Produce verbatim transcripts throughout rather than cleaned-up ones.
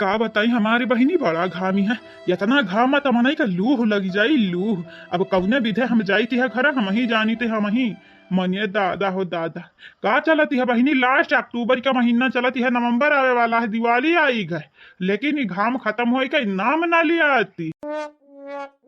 का बताई हमारी बहिनी, बड़ा घामी है। इतना घाम त मनई का लूह लगी जाई, लूह। अब कौने विधे हम जाई तिहा घर, हम ही जानी ते हम ही। मने दादा हो दादा, का चलत है बहिनी, लास्ट अक्टूबर का महीना चलत है, नवंबर आवे वाला है, दिवाली आई गए, लेकिन ई घाम खत्म होई का नाम ना लिया आती।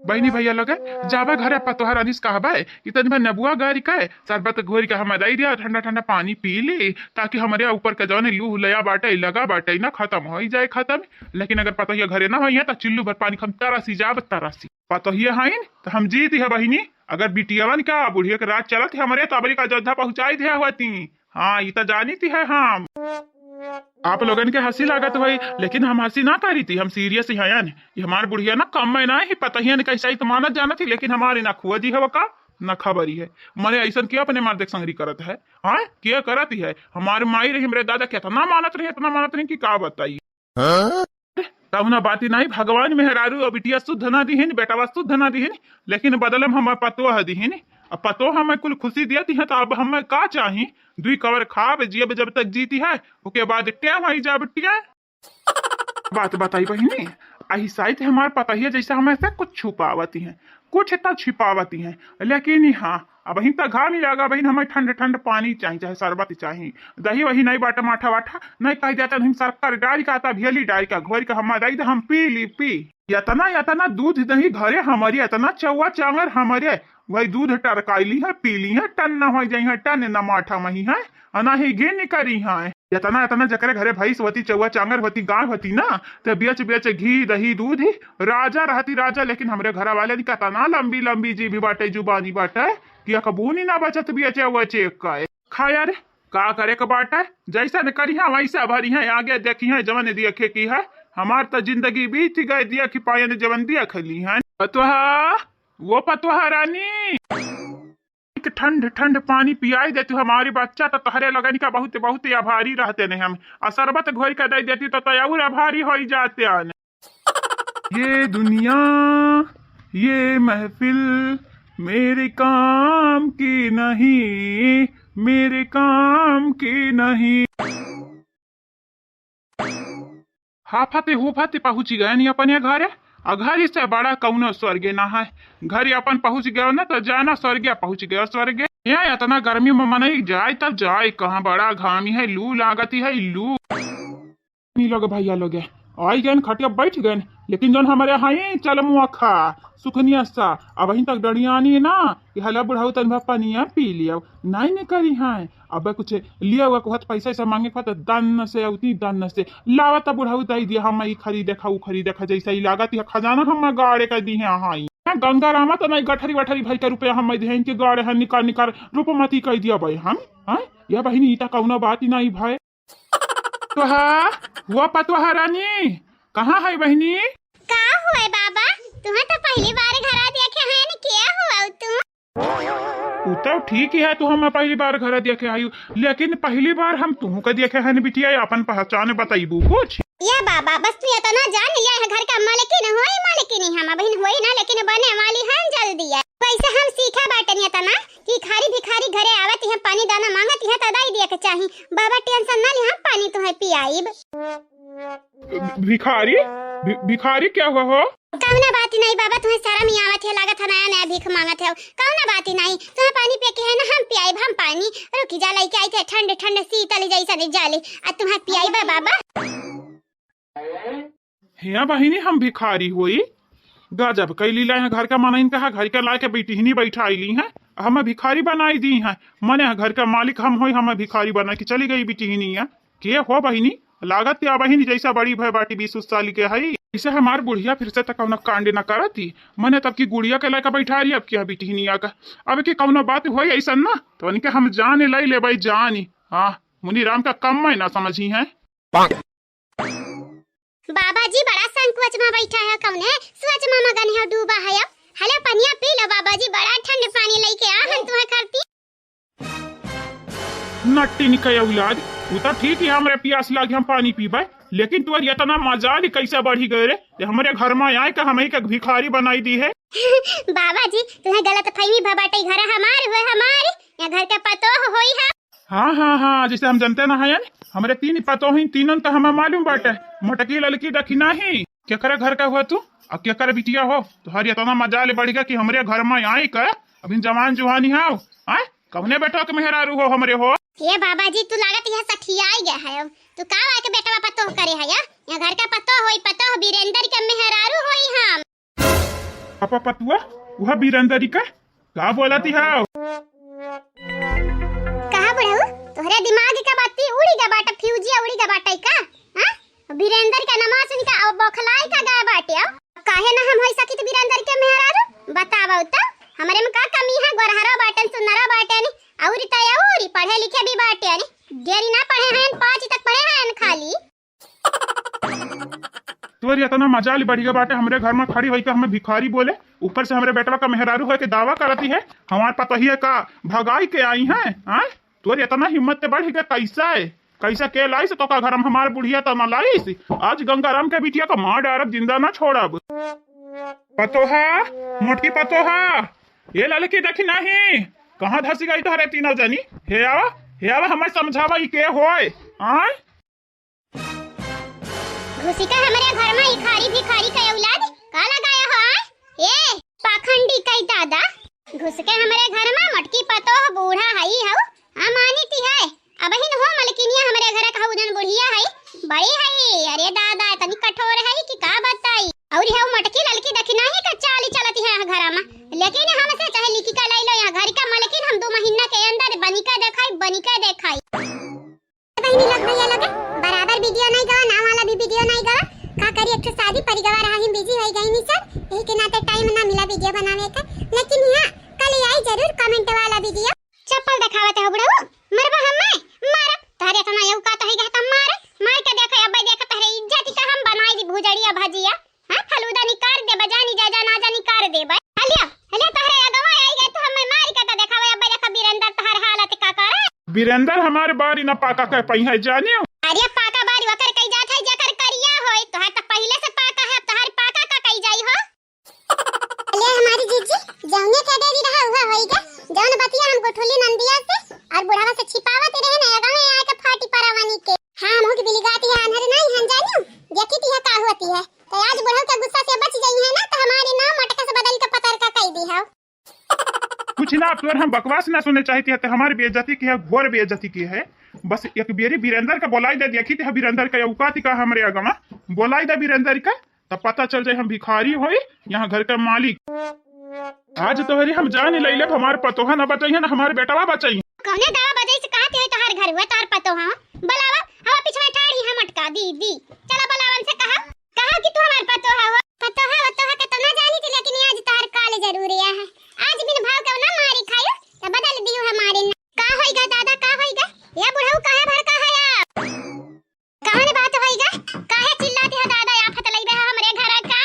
बहिनी भैया लोग, जाबे घरे पतोहरानी से कहबे कि तनी भर नेबुआ गारी के शरबत घोरी के हमें दई दिया, ठंडा ठंडा पानी पी ली, ताकि हमरे ऊपर के जौन लूह लया बाटे, लगा बाटे ना, खत्म होई जाए खत्म। लेकिन अगर पतोहिया घरे ना होई है तो चिल्लू भर पानी हम तरसी जाब तरसी। पतोहिया हईन तो हम जीत है बहिनी, अगर बिटियावन का बुढ़िया के राज चलत है हमरे तो अबरी का अयोध्या पहुँचाई दिया हुआ ती। हाँ, ई त जानी थी है हम। आप लोगन के हँसी लागत होई, लेकिन हम हँसी ना करी थी, हम सीरियस ही हयन। ये हमार बुढ़िया ना कम में ना ही पता ही है, कैसा ही तो मानत जानत ही, लेकिन हमारे ना खुआ दी है का, ना खबरी है। मने ऐसन किया अपने मर्द के संगरी करत है, हाँ, किया करत ही है। हमारे माई रही, हमरे दादा कितना मानत रही, इतना मानत रही कि का बताई। हाँ? तब ना बाती नहीं, भगवान मेहरारू और बिटिया शुद्ध ना दिहिन, बेटवा शुद्ध ना दिहिन, लेकिन बदले में हमें पतोह दिहिन। अब पतोह हमें कुल खुशी दिया दी है, तो अब हमें का चाही? दुई कवर खाब, जियब जब तक जीती है, ओके बाद टेम आई जाब टेम। बात बताई बहिनी, अही साइत हमार पतोहिया जैसे हमें से कुछ छुपावती है, कुछ तो छिपावती है, लेकिन हाँ, अबहिन त घाम ही लागा, अबहिन हमें ठंड ठंड पानी चाही, चाहे शरबत चाही, दही वही नहीं बाटा, माठा वाठा नहीं, कह देता नहीं, शक्कर डाल का, आता भेली डाल का, घोर के हमें दई दे, हम पी ली, पी। इतना, इतना दूध दही घरे हमारी, इतना चौवा चांगर हमारे, वही दूध टरकाई ली है, पी ली है, टन न हो जाई है, टन न माठा मही है, अना ही गिन करी है। इतना, इतना जकरे घरे भैंस होती, चौवा चांगर होती, गाय होती ना, तो बेच, बेच घी, दही, दूध ही राजा रहती राजा, लेकिन हमरे घर वाले नी कतना लंबी, लंबी जीभी बाटे, जुबानी बाटे, कि अकबूनी ना बचत बेचे, बेचे का। खैर, का करे के बाटे, जैसन करिहा वैसा भरिहा, आगे देखिहा जवन देखे की है। हमार त जिंदगी बीत गए, देख पायन जवन देख ली है। पतोहा, वो पतोहा रानी, एक ठंड ठंड पानी पियाई दे तू हमारी बच्चा, तो तोहरे लगन का बहुत बहुत आभारी रहते नहीं हम। आ शरबत घोर के दे देती तो, तो और आभारी हो जाते आने। ये दुनिया, ये महफिल मेरे काम की नहीं, मेरे काम की नहीं। हाफते हुफते पहुँच गए नी अपने घरे। आ घर से बड़ा कौनो स्वर्ग ना है। घर अपन पहुँच गयो ना तो जाना स्वर्ग पहुँच गयो, स्वर्ग। यहाँ इतना गर्मी में मनई जाए तब जाए कहाँ, बड़ा घामी है, लू लागती है, लू। नी लोग भैया लोग आई गए, खटिया बैठ गए, लेकिन जौन हमारे हाई चलमुआ खा सुखनिया सा, अब वहीं तक डड़ियानी ना कि हला बुढ़ाऊ तन भा पनिया पी लिया, नहीं ने करी है। अब कुछ लिया हुआ कहत पैसा ऐसा मांगे कहत दन से उतनी दन से लावा तब बुढ़ाऊ दई दिया, हम ई खरीदे खा, ऊ खरीदे खा, जैसा ही लागत है खजाना हम गाड़े कर दी है। हाँ, गंगा रामा तो नहीं गठरी वठरी भाई का रुपया हम दे इनके गाड़े हैं, निकाल निकाल रूपमती कर दिया भाई हम। हाँ, यह बहिनी, ई त कौनो बात ही नहीं भाई। तो हाँ, हुआ पतोहा रानी, कहाँ है बहिनी? का हुआ बाबा, तुम्हें तो पहली बार घरा देखे हैं न, क्या हुआ तुम? उ तो ठीक ही है, तू हमें पहली बार घरा देखे आयु, लेकिन पहली बार हम तुहू का देखे हैं न बिटिया, अपन पहचान बताइबू कुछ? ये बाबा, बस तू इतना जान लिया है, घर का मालकिन होई, मालकिन ही हम अबहिन होई ना, लेकिन बने वाली हैं जल्दी है। वैसे हम सीखा बाटन इतना कि भिखारी भिखारी घरे आवत हैं, पानी दाना मांगत हैं, तो दई दिया के चाही। बाबा टेंशन ना ले, हम पानी तुम्हें पियाइब। भिखारी? भि-, भिखारी क्या हुआ हो? कौनो बात नहीं बाबा, तुम्हें शर्म ही आवत है, लागत है नया नया भीख मांगत है। कौनो बात ही नहीं, तुम्हें पानी पिए के है ना, हम पियाइब, हम पानी। रुकी जा, लइके आई थे ठंड ठंड शीतल जैसा नहीं जाले, आ तुम्हें पियाइब बाबा। हिया बहिनी हम भिखारी होई, गजब कैली ला है, घर का मनइन कहा, घर का लाके बिटिहनी बैठाई ली है, हमें भिखारी बनाई दी है। मने घर का मालिक हम होई, हमें भिखारी बना के चली गई बिटिहनी है। के हो बहिनी, लागत या बहिनी जैसा बड़ी भय बाटी बीस उस साल के हई, इसे हमार बुढ़िया फिर से तक कौनो कांड न करती। मने तब की गुड़िया के लाके बैठा रही, अब की बिटिहनिया का, अब की कौनो बात होई ऐसा ना, तो इनके हम जान लाई ले भाई जानी। हाँ, मुनी राम का कम में ना समझी है। बाबा जी बड़ा संकोच में बैठा है, कौने सोच में मगन है, डूबा है। अब हलो पनिया पी लो बाबा जी, बड़ा ठंड पानी लेके आ हम तुम्हें करती। नट्टी निकय औलाद, उ तो ठीक ही हमरे पियास लागी हम पानी पीबे, लेकिन तोर इतना मजाल कैसे बढ़ी गए रे, ये हमरे घर में आए का हमें का भिखारी बनाई दी है। बाबा जी तुम्हें गलत फहमी भबाटे, घर हमार हुए हमार, या घर के पतोह होई है। हाँ, हाँ, हाँ, जैसे हम जनते ना हयन, हमरे तीन पतोहिन, तीनों तो हमें मालूम बाटे, मोटकी, ललकी, दखिनाही। केकरे घर का हुआ तू? अउ केकर बिटिया हो? तोहरी इतना मजाल बढ़िगा कि हमरे घर में आई के, अभी जवान जुहानी हाव, आय? कवने बेटवा के मेहरारू हो हमरे हो? ए बाबा जी, तू लागत यह सठियाई गया है। तू का आके बेटवा पतोह करे है या? यहाँ घर का पतोह होई, पतोह बीरेंदर के मेहरारू होई हम। पापा पतुआ, वह बीरेंदर का का बोलती हाव? कहा बुढ़ऊ, तोहरे दिमाग का बत्ती उड़ी गा बाटे, फ्यूजिया उड़ी गा बाटे का? हाँ? बीरेंदर का नमा सुन का अब बौखलाई का गया बाटे। अब काहे ना हम होई सकित बीरेंदर के मेहरारू? बतावो तो, हमरे में का कमी है? गोरहरो बाटन, सुनरो बाटन, अउरी त अउरी पढ़े लिखे भी बाटन। डेरी ना पढ़े हैं, पाँच तक पढ़े हैं खाली। तोर इतना मजाल बढ़िगा बाटे, हमरे घर में खड़ी होई के हमें भिखारी बोले, ऊपर से हमरे बेटवा का मेहरारू होई के दावा करती है, हमार पतोहिया का भगाई के आई हैं, आय? तोर इतना हिम्मत ते बढ़िगा, कैसा है? कैसा के लाइस तो का घर में हमार बुढ़िया त ना लाइस? आज गंगाराम के बिटिया का मार डारब, जिंदा ना छोड़ब। पतोहा, मोटकी पतोहा, ए ललकी दखिनाही, कहाँ धसी गई तोहरे तीनों जनी? हे आवा, हे आवा, हमें समझावा ई के होय, आय? घुसी का हमरे घर में भिखारी, भिखारी के औलाद, का लगाया हो, आय? ए, पाखंडी कई दादा, घुस के हमरे घर में मोटकी पतोह बूढ़ा हई हऊ, हम मानित है, अबहिन हो मलकिनिया हमरे घर का हऊ जन बुढ़िया हई, बड़ी हई, अरे दादा, इतनी कठोर हई कि का बताई। अउरी हऊ मोटकी ललकी दखिनाही का चाली चलती है घर में, लेकिन हमसे चाहे लिखी का लाई लो, यहाँ घर का मलकिन हम दो महीना के अंदर बनी के देखाई, बनी के देखाई। बहिनी लोग, भैया लोग, बराबर वीडियो नहीं गवा, नाम वाला भी वीडियो नहीं गवा। का करी, एक ठो शादी पड़ी गवा रहा, हम बिजी हो गई नी सर, यही के नाते टाइम ना मिला वीडियो बनावे का। लेकिन हाँ, कल आई जरूर कमेंट वाला वीडियो। चप्पल देखावत है बुढ़ऊ, मरबा हम्मे, मारा। तहरे इतना यू का तो ही कहता मार, मार के देखो, अब्बे देखो तहरे इज्जत का हम बनाई दी भुजड़िया भजिया। हाँ, फलूदा निकार दे, बजानी जा, जा, ना जा निकार दे, बा। हलिया, हलिया, तहरे अगवा आई गए तो हमें मार के तो देखावे, अब्बे देखो बीरेंदर तहर हालत का करे। बीरेंदर हमारे बारी ना पाका कह पाई है, जानियो। अरे पाका बारी वकर कई जात है, जेकर करिया होई, तोहर तो पहले से पाका है, अब तोहर पाका का कई जाई हो। अरे हमारी जीजी, जौने के डेरी रहा हुआ होई गे, जौन बतिया हम गोठुली नंदिया से और बुढ़ावा से छिपावत रहे ना, अगवा आके फाटी परवानी के। हाँ, मुँह की बिलिगाती है, अनहर नहीं हम जानियो, देखी ती है का होती है। तो आज बुढ़ऊ के गुस्सा से बच गई है ना, तो हमारे नाम मटका से बदल के पतर का कह दी है। कुछ ना, अब तोर हम बकवास ना सुने चाहती है, तो हमारी बेइज्जती की है, घोर बेइज्जती की है। बस एक बेरी बीरेंदर का बोलाई दे, देखी ती है बीरेंदर का औकात का हमरे अगवा, बोलाई दे बीरेंदर का, तब पता चल जाए हम भिखारी होई, यहाँ घर का मालिक। आज तोहरी हम जान ले लेब, हमार पतोहा ना बचाई है, ना हमार बेटवा बचाई है। कौने दावा बजाई से कहत है तोहार घर हुआ, तोहार पतोहा? बुलावा, हवा पिछवा ठाड़ी है मटका, दी, दी। चला बुलावन से कहा, कहा कि तू हमार पतोहा हो। पतोहा, पतोहा के तो ना जानी थी, लेकिन आज तोहार काल जरूर आया है। आज बिन भाव के ना मारी खायो, तो बदल दियो हमारे ना। का होई गा दादा, का होई गा? या बुढ़ऊ काहे भड़का है आप? कौन बात होई गा? काहे चिल्लाती हो दादा, आफत लई बे हमरे घर का?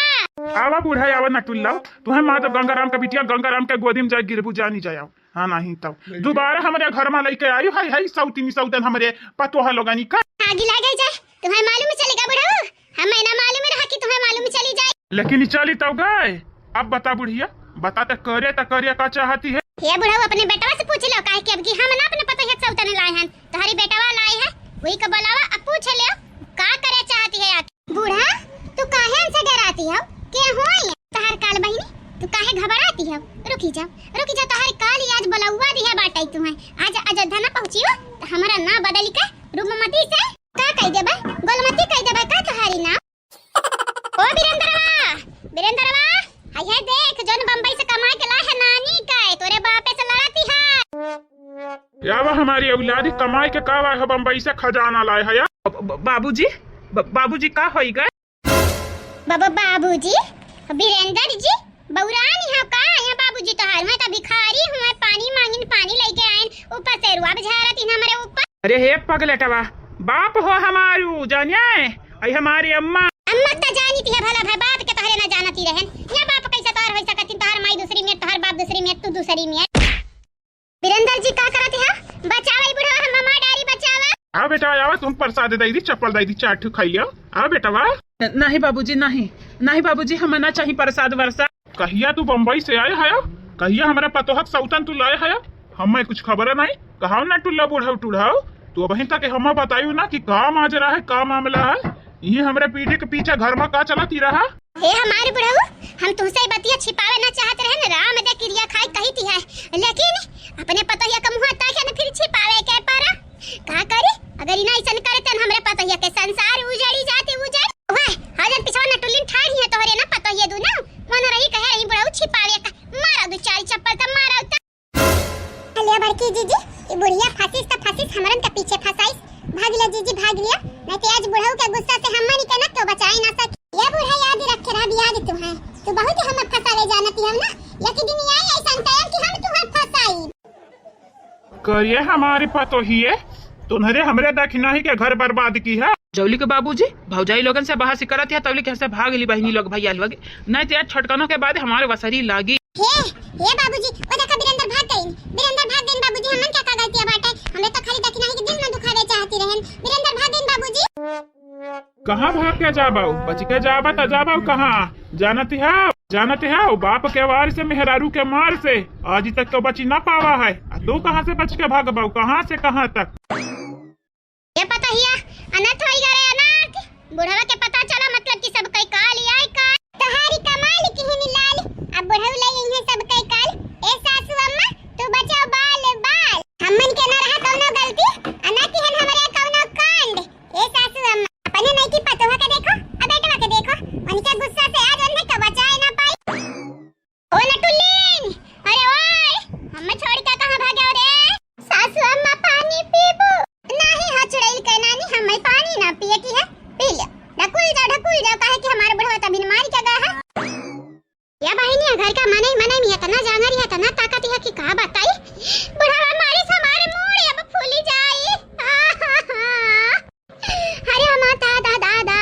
आवा बूढ़ा, आवा नटुल्ला, तुहे माँ तो गंगाराम का बिटिया, गंगाराम के गोदी में जाए गिरबू, जानी जाए। हाँ, नहीं तो दोबारा हमरे घर में लइके आई है, है सौतीनी सौतन हमरे पतोहा लोगनी का। आगी लागे जाए, तुम्हें मालूम चलेगा बुढ़ऊ, हमें ना मालूम रहा कि तुम्हें मालूम चली जाए। लेकिन ई चली तो गए। अब बता बुढ़िया, बता त करे त करे का चाहती है? हे बुढ़ऊ, अपने बेटवा से पूछ लो, काहे कि अब की हम ना अपने पतोहिया के सौतन लाए हैं, तोहरी बेटवा लाई है, वही को बुलावा, अब पूछ लियो, का करे चाहती है आखिर? बूढ़ा, तू काहे हमसे डराती हो? के होई? तोहार काल बहिनी, तू काहे घबराती हो? रुकी जाओ, रुकी जाओ, तोहार काल ही आज बुलौआ दिया बाटे तुम्हें। आज अयोध्या ना पहुँची हो, तो हमारा ना बदली के रूपमती से का कह देबे? गोलमती कह देबे का तोहारी ना? ओ बीरेंद्रवा, बीरेंद्रवा, हाय हाय देख, जौन बम्बई से कमा के लाए है नानी का, तोरे बापे से लड़ती है। या वह हमारी औलादी कमाई के का लाए है बम्बई से खजाना लाए है या? ब-, ब-, बाबूजी, ब-, बाबूजी का होई गए? बाबा बाबूजी, बीरेंद्र जी, बौरानी हो का? यहाँ बाबूजी तोहार, मैं तो भिखारी हूँ, मैं पानी मांगिन पानी लेके आयन, ऊपर से रुआ बझारत इन हमरे ऊपर। अरे हे पगलेटवा, बाप हो हमारू, जानिए, आई हमारी अम्मा। अम्मा त जानी थी है भला भाई, बाप के तोहरे ना जानती रहन। या बाप कैसे तोहर हो सकत, तोहर माई दूसरी में, तोहर बाप दूसरी में, तू दूसरी में। बीरेंद्र जी का करत है? बचावा ई बुढ़वा, हम मार डारी, बचावा। आ बेटा, आवा, तुम प्रसाद दे दी, चप्पल दे दी, चार ठो खाई लियो। आ बेटवा। नहीं बाबूजी, नहीं, नहीं बाबूजी, हमें ना चाहिए प्रसाद वरसाद। कहिया तू बम्बई से आए है? कहिया हमारा पतोहक सौतन तू लाए है? हमें कुछ खबर नहीं। कहाँ नटुल्ला बुढ़ऊ टुढ़ऊ, तू अबहीं तक हमें बतायू ना कि का माजरा है, का मामला है? यही हमरे पीढ़ी के पीछे घर में का चलत ही रहा? हे हमारे बुढ़ऊ, हम तुमसे ई बतिया छिपावे ना चाहत रहे न, राम दे किरिया खाई कही थी है, लेकिन अपने पतोहिया का मुँह ताके न फिर छिपावे के परा। का करी, अगर इना ऐसन करे तन हमरे पतोहिया के संसार उजड़ी जाती उजड़। वाह, हजर पिछवा नटुल्लिन ठाढ़ी है तोहरे ना पतोहिया दू ना, मन रही कहे रही बुढ़ऊ छिपावे का, मारा दू चार चप्पल त मारा उता। लिया बड़की जीजी, ई बुढ़िया फंसिस त फंसिस, हमरन के पीछे फंसाइस। भाग लिया जीजी, भाग लिया, नहीं तो आज बुढ़ऊ के गुस्सा से हमनी के ना तो बचाई ना सकी। ये बूढ़ा याद रखे रह, याद तू है, तू बहुत हम फंसावे जानती हम ना, एक दिन आई ऐसा टाइम कि हम तुहार फंसाई। करिए हमारी पतोहिए, तुम्हारे हमरे दखिनाही के घर बर्बाद की है। जौली के बाबूजी भौजाई लोगन से बहस करत है, तौली के घर से भाग ली बहिनी लोग, भैया लोग, नहीं तो यार छटकनों के बाद हमारे वसरी लागी। हे, हे बाबूजी, ओ देखा बीरेंद्र भाग गइन, बीरेंद्र भाग गइन बाबूजी, हमन क्या का गलतिया बाटे, हमें तो खाली दखिनाही के दिल में दुखावे चाहती रहन, बीरेंद्र भाग गइन बाबूजी। कहाँ भाग के जाबो, बच के जाबा त जाबो कहाँ? जानत हो, जानत हो, बाप के वार से, मेहरारू के मार से आज तक तो बची ना पावा है, आ तू कहाँ से बच के भागबो, कहाँ से कहाँ तक? ये पतोहिया अनर्थ होई गए, अनर्थ। बुढ़वा के पता चला, मतलब कि सब कई काल आई का। तहारी कमाल की हिनी लाल, अब बुढ़ऊ ले आई है सब कई काल। ए सासू अम्मा, तू बचाओ बाल बाल। हमन के न रहा कौनो गलती, अना किहन हमरे कौनो कांड। ए सासू अम्मा, अपने नई की पतोह के देखो, अब बेटवा के देखो, उनके गुस्सा से आज उन्हें तो बचाए ना पाई। ओ नटुल्लीन, अरे ओए, हमें छोड़ के कहाँ भागे हो रे? सासू अम्मा पानी पीबू? नाही हो चुड़ैल के नानी, हमें पानी ना पिए की है, पी ले। ढकुल जाओ, ढकुल जाओ, काहे कि हमारे बुढ़वा तभी मार के गया है। या बहिनी, घर का मनई, मनई में इतना जांगर है, इतना ताकत है कि का बताई। बुढ़वा मारे से हमारे मूड़ी अब फूली जाई। अरे हमार दादा, दादा,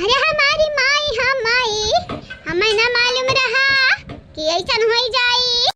अरे हमारी माई, हाँ माई, हमें ना मालूम रहा कि ऐसन होई जाई।